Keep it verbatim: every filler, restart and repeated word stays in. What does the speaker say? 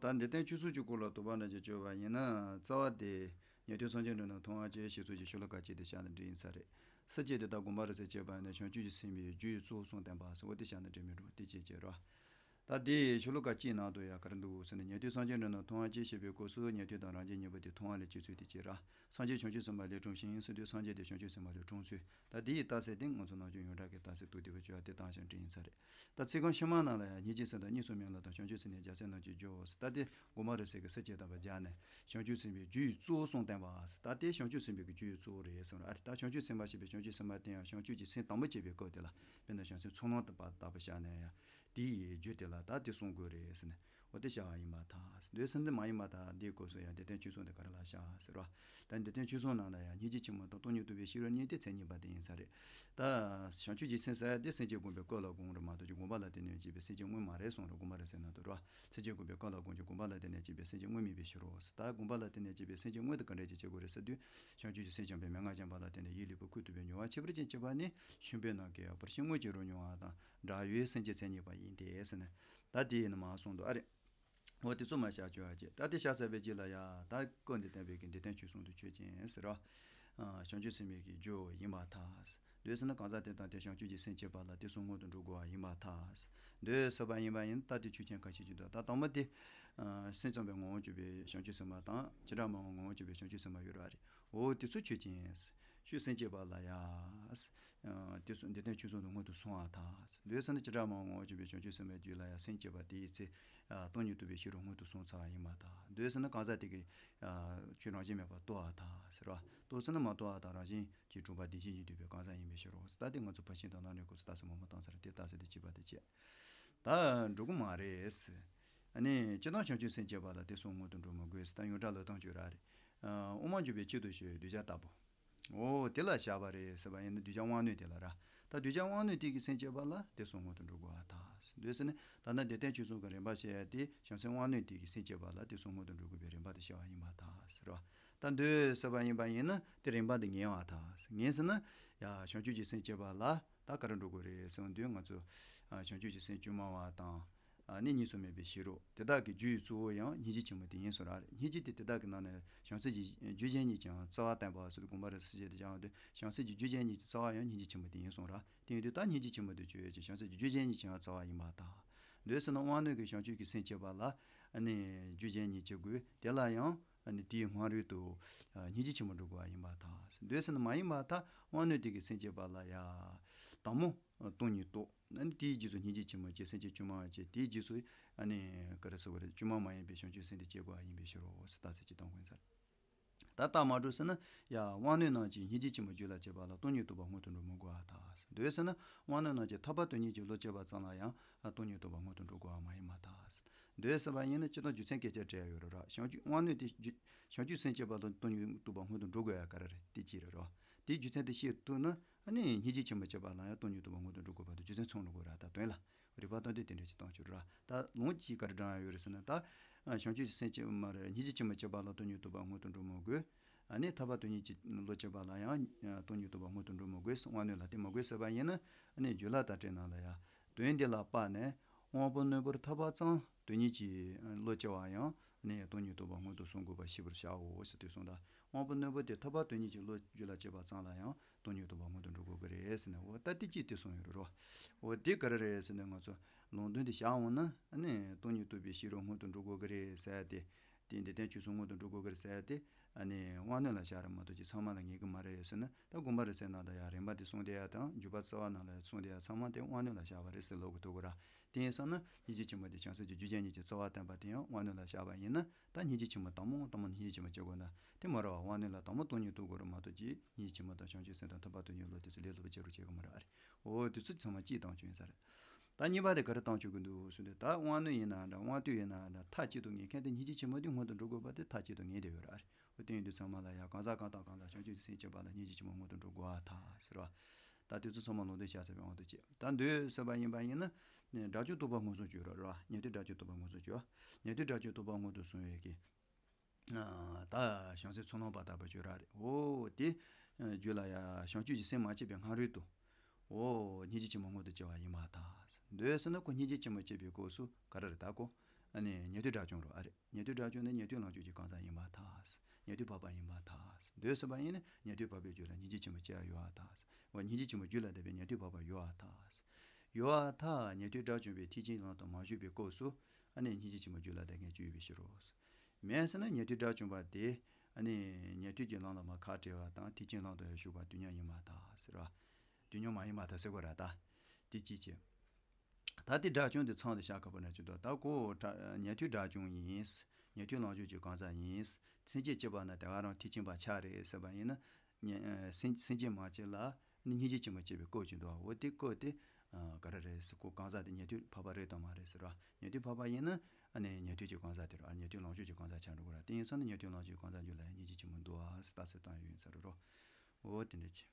ད་འདི་སྟེང་ཆོས་ཚུལ་གྱི་སྐོར་ལ་དོགས་པ་འདྲ་ཅིག་བཅོས་པ་ཡིན་ན། རྩ་བ་དེ་ཉན་ཐོས་སངས་རྒྱས་འབྲིང་རྣམས་མཐོང་བ་ཅན་ཞེས་ཚུལ་གྱི་ཤོ་ལོ་ཀ་གཅིག་དེ་བཞག་ན་འགྲིག་ཡིན་ས་རེད། སྲིད་སྐྱེས་དེ་དག་དགོངས་པ་རབ་གསལ་བྱེད་པ་ནི་བྱང་ཆུབ་ཀྱི་སེམས་དཔའི་རྒྱུ་ཡི་གཙོ་བོ་གསུམ་བསྟན་པ་ཟེར་བ་དེ་བཞག་ན་འགྲིག་མི་འགྲོ། དེ་ཅིའི་ཕྱིར་རོ། ད་དེའི་ཤོ་ལོ་ཀ་གཅིག་ནང་དུ་ཡང་ག་རེ་འདུག་ཟེར་ན། ཉན་ཐོས་སངས་རྒྱས་འབྲིང་རྣམས་མཐོང་བ་ཅན་ཞེས་པའི་སྐབས་སུ་ཉན་ཐོས་དང་རང་རྒྱལ་གཉིས་པོ་དེ་མཐོང་བ་ལས་སྐྱེས་ཚུལ་དེ་གཅིག་ར། སངས་རྒྱས་བྱང་ཆུབ་སེམས་དཔའ་ལས་འཁྲུངས་ཤིང་ཟེར་དུས་སངས་རྒྱས་དེ་བྱང་ཆུབ་སེམས་དཔའ་ལས་འཁྲུངས་ཚུལ། ད་དེ་ཡི་རྟགས་གསལ་དེ་ང་ཚོ་ནམ་རྒྱུན་ཡོངས་གྲགས་ཀྱི་རྟགས་གསལ་དུ་དེ་བ་བཅོས་ཏེ་བཏང་ཞིང་འགྲིག་ཡིན་ས་རེད། ད་ཚིག་རྐང་ཕྱི་མ་ནང་ལ་ཡང་སྙིང་རྗེའི་སེམས་དང་གཉིས་སུ་མེད་ལ་དང་བྱང་ཆུབ་སེམས་ནི་རྒྱལ་སྲས་རྣམས་ཀྱི་རྒྱུའོ་ཟེར། ད་དེ་དགོངས་པ་རབ་གསལ་གྱི་སྲིད་སྐྱེས་དམ་པ་སྦྱར་ནས་བྱང་ཆུབ་སེམས་དཔའི་རྒྱུ་ཡི་གཙོ་བོ་གསུམ་བསྟན་པ་ཟེར། ད་དེ་བྱང་ཆུབ་སེམས་དཔའི་གི་རྒྱུ་ཡི་གཙོ་བོ་རེད་གསུངས་ར། ཨ་རེ། ད་བྱང་ཆུབ་སེམས་དཔའ་ཞེས་པའི་བྱང་ཆུབ་སེམས་དཔའ་དེ་ཡང་བྱང་ཆུབ་ཀྱི་སེམས་དང་པོ་སྐྱེས་པའི་སྐབས་དེ་ལ། དཔེར་ན་བྱང་སེམས་ཚོགས་ལམ་དུ་བ་ལྟ་བུ་བཞག་ནས་ཡང་དེ་ཡི་རྒྱུ་དེ་ལ་ད་དེ་གསུང་དགོས་རེད་ཟེར་ནས། འོ་དེ་བྱ་བ་ཡིན་པར་ཐལ། འདོད་སེམས་འདི་མ་ཡིན་པར་ཐལ། འདིའི་སྐབས་སུ་ཡང་འདི་སྟེང་ཆོས་གསུམ་དེ་ག་རེ་ལ་བཞག་ཟེར་བ། ད་འདི་སྟེང་ཆོས་གསུམ་ནང་ལ་ཡང་སྙིང་རྗེ་ཆེན་པོ་དང་སྟོང་ཉིད་རྟོགས་པའི་ཤེས་རབ་གཉིས་དེ་མཚན་ཉིད་པ་དེ་ཡིན་ས་རེད། ད་བྱང་ཆུབ་ཀྱི་སེམས་ཟེར་ཡ་དེ་སེམས་བསྐྱེད་སྒོམ་པའི་སྐབས་ལ་སྒོམ་རེད་མ་གཏོགས་ཀྱི་དགོངས་པ་ལ་བརྟེན་ནས་སྐྱེས་པའི་སེམས་བསྐྱེད་དངོས་མ་རེད་གསུངས་རེད། དགོངས་པ་རབ་གསལ་ནང་དུ་རེད་བ། སེམས་བསྐྱེད་སྒོམ་པའི་སྐབས་ལ་སྒོམ་གྱི་དགོངས་པ་ལ་བརྟེན་ནས་སྐྱེས་པའི་སེམས་བསྐྱེད་དངོས་མིན་པའི་ཕྱིར་རོ། ད་དགོངས་པ་ལ་བརྟེན་ནས་སྐྱེས་པའི་སེམས་བསྐྱེད་དངོས་དེ་ག་འདྲ་ཅིག་སྐྱེ་དགོས་རེད་ཟེར་དུས། བྱང་ཆུབ་ཀྱི་སེམས་བྱམས་པའི་མན་ངག་བྱམས་པ་ལ་བརྟེན་ནས་ཡིད་བློས་པའི་ཁུར་ཐུབ་པའི་མྱོང་བ་ཆེས་པར་ཅན་སྐྱེས་པ་ནི་ཤུན་པའི་ནམ་མཁའི་བར་ཆད་དངོས་ཀྱི་རོ་མྱོང་བ་དང་འདྲ་བའི་སེམས་བསྐྱེད་མཚན་ཉིད་པ་ཡིན་ཏེ་ཟེར་ནས། ད་དེ་ཡིན་ན་མ་གསུངས་འདུག་ཨ་རེ། འོ་དེ་ཚོ་མ་བཞག་བཅོས་ཨ་ཅེ། ད་དེ་བཞག་ཚར་བའི་རྗེས་ལ་ཡ་ད་སྐབས་འདི་བསྟན་པའི་གི་འདི་སྟེང་ཆོས་གསུམ་དུ་ཆོས་ཅན་ཟེར་རོ། བྱང་ཆུབ་སེམས་དཔའི་གི་རྒྱུ་ཡིན་པར་ཐལ། འདོད་ཟེར་ན་གང་ཟག་དེ་དང་དེ་བྱང་ཆུབ་ཀྱི་སེམས་བསྐྱེད་པ་ལ་དེ་གསུམ་སྔོན་དུ་འགྲོ་དགོས་པ་ཡིན་པར་ཐལ། འདོད་ཟེར་བ་ཡིན་པ་ཡིན་ད་དེ་ཆོས་ཅན་གང་ཞིག་ཅིག་འདུག་ད་དང་པོ་དེ། སེམས་ཙམ་པའི་ངོ་བོ་བཅུ་པའི་བྱང་ཆུབ་སེམས་དཔའ་དང་བྱེ་བྲག་སྨྲ་བའི་ངོ་བོ་བཅུ་པའི་བྱང་ཆུབ་སེམས་དཔའ་ཡོད་རེད་བ་རེད། འོ་དེ་ཚོ་ཆོས་ཅན། ཆོས་སེམས་བསྐྱེད་པ་ལ་ཡ། དེ་ཚོ་འདི་སྟེང་ཆོས་གསུམ་དུ་སྔོན་དུ་སོང་བ་དང་། འདོད་ཟེར་ན་བྱེ་བྲག་སྨྲ་བའི་ངོ་བོ་བཅུ་པའི་བྱང་ཆུབ་སེམས་དཔའི་རྒྱུད་ལ་ཡང་སེམས་བསྐྱེད་པ་དེའི་ཚེ། སྟོང་ཉིད་རྟོགས་པའི་ཤེས་རབ་སྔོན་དུ་སོང་ཚར་བ་ཡིན་པར་ཐལ། འདོད་ཟེར་ན་གང་ཟག་དེ་གིས་ཆོས་རང་བཞིན་མེད་པར་རྟོགས་པར་ཐལ་ཟེར་བ། རྟོགས་ཟེར་ན་མ་རྟོགས་པ་དང་རང་བཞིན་གྱིས་གྲུབ་པ་བདེན་བཞིའི་གཉིས་འདུས་པའི་གང་ཟག་ཡིན་པའི་ཕྱིར་རོ། ད་དེ་ང་ཚོ་ཕར་ཕྱིན་དང་ལམ་རིམ་སྐབས་སུ་རྟགས་གསལ་མང་པོ་བཏང་ཚར། དེ་རྟགས་གསལ་དེ་གཅིག་པ་དེ་བྱས། ད་འགྲོ་གི་མ་རེད། ཨ་ནི་སྤྱིར་བཏང་བྱང་ཆུབ་སེམས་བསྐྱེད་པ་ལ་དེ་གསུམ་སྔོན་དུ་འགྲོ་མི་དགོས་ཟེར་ད་ཡོངས་གྲགས་ལ་བཏང་བཅུག་ར་རེད། དབུ་མ་འཇུག་པའི་ཆེད་དུ་ཞུ་བའི་གདུལ་བྱ་ལྟ་བུ། འོ་དེ་ལ་བཞག་པ་རེད་ཟེར་བ་ཡིན་ན་གདུལ་བྱ་དབང་རྣོན་དེ་ལ་ར། ད་གདུལ་བྱ་དབང་རྣོན་དེ་གི་སེམས་བསྐྱེད་པ་ལ་དེ་གསུམ་སྔོན་དུ་འགྲོ་དགོས་པར་ཐལ། འདོད་ཟེར་ན་ད་ལྟ་འདི་སྟེང་ཆོས་གསུམ་གྱི་རིམ་པ་བཤད་ཡ་དེ་བྱང་སེམས་དབང་རྣོན་དེ་གི་སེམས་བསྐྱེད་པ་ལ་དེ་གསུམ་སྔོན་དུ་འགྲོ་དགོས་པའི་རིམ་པ་དེ་བཤད་པ་ཡིན་པར་ཐལ་ཟེར་བ། ད་འདོད་ཟེར་བ་ཡིན་པ་ཡིན་ན་དེ་རིམ་པ་དེ་ངེས་པར་ཐལ། ངེས་ཟེར་ན་ཡ་བྱང་ཆུབ་ཀྱི་སེམས་བསྐྱེད་པ་ལ་ད་ག་རེ་འགྲོ་དགོས་རེད་ཟེར་བ་འདུག་ང་ཚོ་བྱང་ཆུབ་ཀྱི་སེམས་བཅུ་སྨྲ་བ་དང་། ནི་གཉིས་སུ་མེད་པའི་ཤེས་རབ་དེ་དག་གི་རྒྱུ་ཡི་གཙོ་བོ་ཡང་སྙིང་རྗེ་ཆེན་པོ་དེ་ཡིན་གསུངས་ར། སྙིང་རྗེ་དེ་དེ་དག་གི་ནང་ནས་བྱང་སེམས་ཀྱི་རྒྱུ་གཞན་གཉིས་ཀྱི་ཡང་རྩ་བ་བསྟན་པ་ཟེར་དགོངས་པ་རབ་གསལ་བྱེད་དུ་སྦྱར་བ་དེ་བྱང་སེམས་ཀྱི་རྒྱུ་གཞན་གཉིས་ཀྱི་རྩ་བ་ཡང་སྙིང་རྗེ་ཆེན་པོ་དེ་ཡིན་གསུངས་ར། དེ་ཡིན་དུས་ད་སྙིང་རྗེ་ཆེན་པོ་དེ་ཆོས་ཅན། བྱང་སེམས་ཀྱི་རྒྱུ་གཞན་གཉིས་ཀྱི་ཡང་རྩ་བ་ཡིན་པར་ཐལ། འདོད་ཟེར་ན་དབང་རྣོན་གྱི་བྱང་ཆུབ་ཀྱི་སེམས་བསྐྱེད་པ་ལ་ནི་རྒྱུ་གཞན་གཉིས་ཀྱི་དགོས་དེ་ལ་ཡང་། ཨ་ནི་དེའི་སྔ་རོལ་དུ་སྙིང་རྗེ་ཆེན་པོ་འགྲོ་དགོས་པ་ཡིན་པར་ཐལ། འདོད་ཟེར་ན་མ་ཡིན་པར་ཐལ། དབང་རྣོན་དེ་གི་སེམས་བསྐྱེད་པ་ལ་ཡ། དང་པོ་སྟོང་ཉིད་རྟོགས། ཨ་ནི་དེའི་རྗེས་སུ་སྙིང་རྗེ་ཆེན་པོ་སྐྱེ། སེམས་བསྐྱེད་བཅུ་སྨྲ་བ་བྱས། དེའི་རྗེས་སུ་ཨ་ནི་ག་རེ་ཟེར་དགོས་རེད། བཅུ་སྨྲ་མ་ཡིན་པའི་བྱང་ཆུབ་སེམས་དེ་སྐྱེ་དགོས་པ་ཡིན་པའི་ཕྱིར་རོ་ཟེར་རྟགས་གསལ་གྱི་སྟོང་དགོས་ཡིན་ས་རེད། ད་རྟགས་མ་གྲུབ་ཟེར་ན་ཡ་དབང་རྣོན་རྣམས་ཀྱིས་སྙིང་རྗེ་ཆེན་པོ་རྒྱུད་ལ་སྐྱེས་པ་ལ་སྟོང་ཉིད་རྟོགས་པ་སྔོན་དུ་འགྲོ་མི་དགོས་པར་ཐལ། འདོད་ཟེར་ན་དབང་རྣོན་རྣམས་ཀྱིས་ཐར་པ་དོན་གཉིས་ཀྱི་བློ་སྐྱེས་པ་ཙམ་ལ་ཡང་སྟོང་ཉིད་རྟོགས་པ་སྔོན་དུ་འགྲོ་དགོས་པ་མ་ཡིན་པར་ཐལ། འདོད་ཟེར་བ་ཡིན་ན་སྤྱིར་བཏང་རྒྱུ་མཚན་སྐད་ཆ་དྲིས་ཡ་ཡོད་རེད་ར། བྱང་ཆུབ་དབང་རྣོན་དེ་རྒྱུ་བྱང་ཆུབ་སེམས་བསྐྱེད་པ་དང་སྟོང་ཉིད་རྟོགས་པ་སྔོན་དུ་འགྲོ་དགོས་ཡ་ག་རེ་རེད། དེ་གཅིག་རེད་ར། དེའི་རྒྱུ་མཚན་དེ་ཤེས་ཐུབ་ན་ཨ་ནི་སྙིང་རྗེ་ཆེན་པོ་སྐྱེས་པ་ལ་ཡང་སྟོང་ཉིད་རྟོགས་པ་སྔོན་དུ་འགྲོ་དགོས་པ་དང་རྒྱུ་མཚན་མཚུངས་འགྲོ་དགོས་ར། ད་དོན་ལ་རིགས་པ་སྟོང་ལྡན་དེ་འདྲ་ཅིག་བཏང་ཆོག་ར། ད་ལུང་གཅིག་ག་རེ་དྲངས་ཡ་ཡོད་རེད་ཟེར་ན་ད་བྱང་ཆུབ་སེམས་བསྐྱེད་མ་རེད། སྙིང་རྗེ་ཆེན་པོ་སྐྱེས་པ་ལ་སྟོང་ཉིད་རྟོགས་པ་སྔོན་དུ་འགྲོ་མི་དགོས། ཨ་ནི་ཐར་པ་དོན་གཉིས་ཀྱི་བློ་སྐྱེས་པ་ལ་ཡང་སྟོང་ཉིད་རྟོགས་པ་སྔོན་དུ་འགྲོ་མི་དགོས། དབང་རྣོན་ལ་དེ་མི་དགོས་ཟེར་བ་ཡིན་ན་ཨ་ནི་རྒྱུད་བླ་དང་བྲལ་ན་ལ་ཡ། དོན་འདི་ལ་དཔག་ནས་དབང་པོ་རྣོན་པོར་ཐར་པ་ཙམ་དོན་གཉིས་ཀྱི་བློ་སྐྱེ་བ་ཡང་ནི་སྟོང་ཉིད་རྟོགས་པ་སྔོན་དུ་སོང་དགོས་པ་ཤེས་པར་བྱའོ་ཞེས་དེ་གསུངས་ད། དབང་པོ་རྣོན་པོ་དེ་ཐར་པ་དོན་གཉིས་ཀྱི་བློ་རྒྱུད་ལ་སྐྱེས་པ་ཙམ་ལ་ཡང་སྟོང་ཉིད་རྟོགས་པ་སྔོན་དུ་འགྲོ་དགོས་ཀྱི་རེད་ཟེར་ནས། འོ་ད་དེ་ཅིག་དེ་གསུངས་ཡོད་རེད་རོ། འོ་དེ་ག་རེ་རེད་ཟེར་ནས་ང་ཚོ་ལུང་དོན་དེ་བཞག་འོང་ན་ཨ་ནི་སྟོང་ཉིད་རྟོགས་པའི་ཤེས་རབ་སྔོན་དུ་འགྲོ་དགོས་ཀྱི་རེད་ཟེར་ཏེ། དེ་འདི་སྟེང་ཆོས་གསུམ་སྔོན་དུ་འགྲོ་དགོས་ཀྱི་རེད་ཟེར་ཏེ། ཨ་ནི་དབང་རྣོན་ལ་བཞག་རེད་མ་གཏོགས་ཅིག་ཚང་མ་ལ་ངེས་ཀྱི་མ་རེད་ཟེར་ན། ད་དགོངས་པ་རབ་གསལ་ནང་ད་ཡང་རིམ་པ་དེ་གསུངས་བསྡད་ཡ་དང་འཇུག་པ་རྩ་བ་ནང་ལ་གསུངས་བསྡད་ཡ་ཚང་མ་དེ་དབང་རྣོན་ལ་བཞག་པ་རེད་ཟེར་ལབ་དགོས་ཐུག་གི་ར། དེ་ཡིན་ཙང་ན་སྙིང་རྗེ་ཆེན་པོ་དེ་བྱང་སེམས་ཀྱི་རྒྱུ་རྐྱེན་གཉིས་ཀྱི་རྩ་བ་བསྟན་པ་དེ་ཡང་དབང་རྣོན་ལ་བཞག་པ་ཡིན་ན། ད་སྙིང་རྗེ་ཆེན་པོ་དང་པོ་དང་པོ་སྙིང་རྗེ་ཆེན་པོ་སྐྱེ་དགོས་ན་དེ་མ་རེད་བ། དབང་རྣོན་ལ་དང་པོ་སྟོང་ཉིད་རྟོགས་དགོས་རེད་མ་གཏོགས་ཅིག་སྙིང་རྗེ་ཆེན་པོ་དང་བྱང་ཆུབ་སེམས་དང་ཐར་པ་དོན་གཉིས་བློ་དེ་ཚོ་ལས་སླ་པོ་བྱེད་རོགས་བྱེད་དགོས་མ་རེད་ཨ་རེད། འོ་དེ་ཚོ་ཚང་མ་གཅིག་བཏང་བཅུག་ཡིན་ས་རེད། ད་གཉིས་པ་དེ་ག་རེ་བཏང་བཅུག་གི་འདུག་ཟེར་དུས་ད་དབང་རྣོན་ཡིན་ན་འདྲ་དབང་རྟུལ་ཡིན་ན་འདྲ་མཐའ་གཅིག་ཏུ་ངེས་མཁན་དེ་སྙིང་རྗེ་ཆེན་པོ་དེ་སྔོན་དུ་འགྲོ་དགོས་པ་དེ་མཐའ་གཅིག་ཏུ་ངེས་བསྡད་ཡོད་རེད་ཨ་རེད། འོ་དེ་ཡིན་དུས་ཚང་མ་ལ་ཡང་གང་ཟག་གང་དང་གང་ལ་བྱང་ཆུབ་ཀྱི་སེམས་བསྐྱེད་པ་ལ་སྙིང་རྗེ་ཆེན་པོ་སྔོན་དུ་འགྲོ་དགོས་པར་ཐལ་ཟེར་བ། ད་དེ་ཚོ་ཚང་མ་ལུང་འདྲེན་བྱ་ཟེར་བའི་དབང་དུ་བྱས། ད་འདོད་ཟེར་བ་ཡིན་པ་ཡིན་ན། ནས་དགྲ་བཅོམ་རྟོགས་པ་སྔོན་སོང་བཅོས་རོགས་རེད་བ། ཉན་ཐོས་དགྲ་བཅོམ་རྟོགས་པ་སྔོན་སོང་བཅོས། ཉན་ཐོས་དགྲ་བཅོམ་རྟོགས་པ་སྔོན་དུ་སོང་བའི་གི། ད་བྱང་སེམས་ཚོགས་ལམ་པ་ལྟ་བུ་བཅོས་ར་རེད། འོ་དེ། རྒྱུད་ལ་ཡ་བྱང་ཆུབ་ཀྱི་སེམས་མ་སྐྱེས་པའི་སྔ་རོལ་དུ། འོ་སྙིང་རྗེ་ཆེན་པོ་སྔོན་དུ་སྐྱེ་བ་ཡིན་པར་ཐལ། འདོད་ཟེར་ན་ཁོ་སྙིང་རྗེ་ཆེན་པོ་སྐྱེས་པའི་སྐབས་སུ་ག་རེ་རེད་ད་ཁོ། ཨ་ནི་ཉན་ཐོས་དགྲ་བཅོམ་རོ་ཨ་རེ། ཉན་ཐོས་དགྲ་བཅོམ་ནི་ཉན་ཐོས་ལོངས་སྤྱོད་ཀྱི་གང་ཟག་ཡིན་པར་ཐལ། ཉན་ཐོས་འཕགས་པ་ཡིན་པར་ཐལ། འདོད་ཟེར་བ་ཡིན་ན་ཉན་ཐོས་འཕགས་པའི་རྒྱུད་ལ་སྙིང་རྗེ་ཆེན་པོ་སྐྱེ་བ་ཡོད་པར་ཐལ། འོ་སྙིང་རྗེ་ཆེན་པོ་རྒྱུད་ལ་ལྡན་པའི་ཉན་ཐོས་འཕགས་པ་ཡོད་པར་ཐལ། ཡོད་པར་ཐལ། ཉན་ཐོས་དགྲ་བཅོམ་པའི་ཐེག་ཆེན་ལམ་དུ་མ་ཞུགས་པའི་སྐབས་སུ་ཨ་ནི་སྙིང་རྗེ་ཆེན་པོ་རྒྱུད་ལ་ལྡན་མཁན་ཅིག་ཡོད་པའི་ཕྱིར་རོ། མེད་ཟེར་ན་ཉན་ཐོས་དགྲ་བཅོམ་པ་དེ་ཨ་ནི་ཉན་ཐོས་ཀྱི་ལམ་ལ་མར་ཁ་བྲལ་བ་དང་ཐེག་ཆེན་ལམ་དུ་ཞུགས་པ་དུས་མཉམ་ཡིན་པར་ཐལ་ཟེར་བ། དུས་མཉམ་མ་ཡིན་པར་ཐལ་ཟེར་དགོས་ར་ད། དེ་གཅིག་བྱས། ད་དེ་དགྲ་བཅོམ་དེ་ཚང་དུ་བཞག་དགོས་པ་ན་ཅི་འདུག་ད་ཁོ་དགྲ་ཉན་ཐོས་དགྲ་བཅོམ་ཡིན། ཉན་ཐོས་ལོངས་སྤྱོད་ཀྱི་གང་ཟག་ཡིན། སེམས་ཅན་གཅིག་པ་ན་དེ་ག་རང་ཐེག་ཆེན་པ་ཆགས་རེད་ཟེར་བ་ཡིན་ན། ཉན་སེམས་སེམས་ཅན་མང་ཆེ་ལ་ནི་སྙིང་རྗེ་ཆེན་པོ་སྐྱེ་བའི་སྐབས་ཅིག་འདུག་འོ་དེ་སྐབས་དེ་ག་རེ་རེད་ཟེར། ཁོ་གང་ཟག་དེ་ཉན་ཐོས་འཕགས་པ་རེད་དམ་མ་རེད་ཟེར་བ། ཉན་ཐོས་འཕགས་པ་ཡིན་ན་ཨ་ནི་ཉན་ཐོས་ཀྱི་གང་ཟག་དེ་རེད། ཨ་ཉན་ཐོས་ལོངས་སྤྱོད་ཀྱི་གང་ཟག་ཆགས་འགྲོ་གི་ར། དེ་ཡིན་ཙང་ནི་ཉན་ཐོས་ལོངས་སྤྱོད་གང་ཟག་རྒྱུད་ལ་ཡང་སྙིང་རྗེ་ཆེན་པོ་འདུག་ཨ་ཟེར་ལྟ་ཚུལ་བཏང་ཡོད་ཡིན་ས་རེད་རོ། འོ་དེ་འདྲ་ཅིག